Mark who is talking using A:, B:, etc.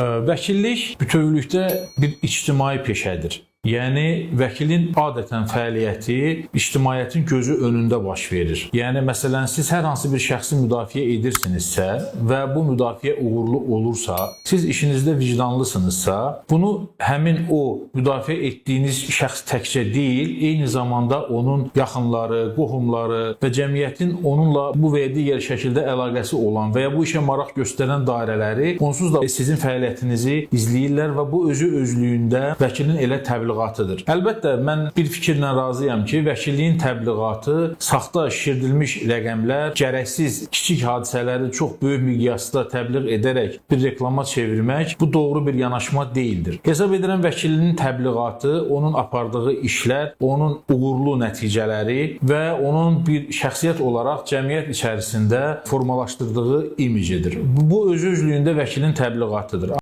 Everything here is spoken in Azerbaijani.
A: Vəkillik bütövlükdə bir ictimai peşədir. Yəni vəkilin adətən fəaliyyəti ictimaiyyətin gözü önündə baş verir. Yəni məsələn siz hər hansı bir şəxsi müdafiə edirsinizsə və bu müdafiə uğurlu olursa, siz işinizdə vicdanlısınızsa, bunu həmin o müdafiə etdiyiniz şəxs təkcə deyil, eyni zamanda onun yaxınları, qohumları və cəmiyyətin onunla bu və ya digər şəkildə əlaqəsi olan və ya bu işə maraq göstərən dairələri onsuz da sizin fəaliyyətinizi izləyirlər və bu özü özlüyündə vəkilin elə təbliğatıdır. Əlbəttə mən bir fikirlə razıyam ki, vəkilliyin təbliğatı saxta şişirdilmiş rəqəmlər, gərəksiz kiçik hadisələri çox böyük miqyasda təbliğ edərək bir reklama çevirmək bu doğru bir yanaşma deyildir. Hesab edirəm vəkilinin təbliğatı, onun apardığı işlər, onun uğurlu nəticələri və onun bir şəxsiyyət olaraq cəmiyyət içərisində formalaşdırdığı imicidir. Bu özü özlüyündə vəkilin təbliğatıdır.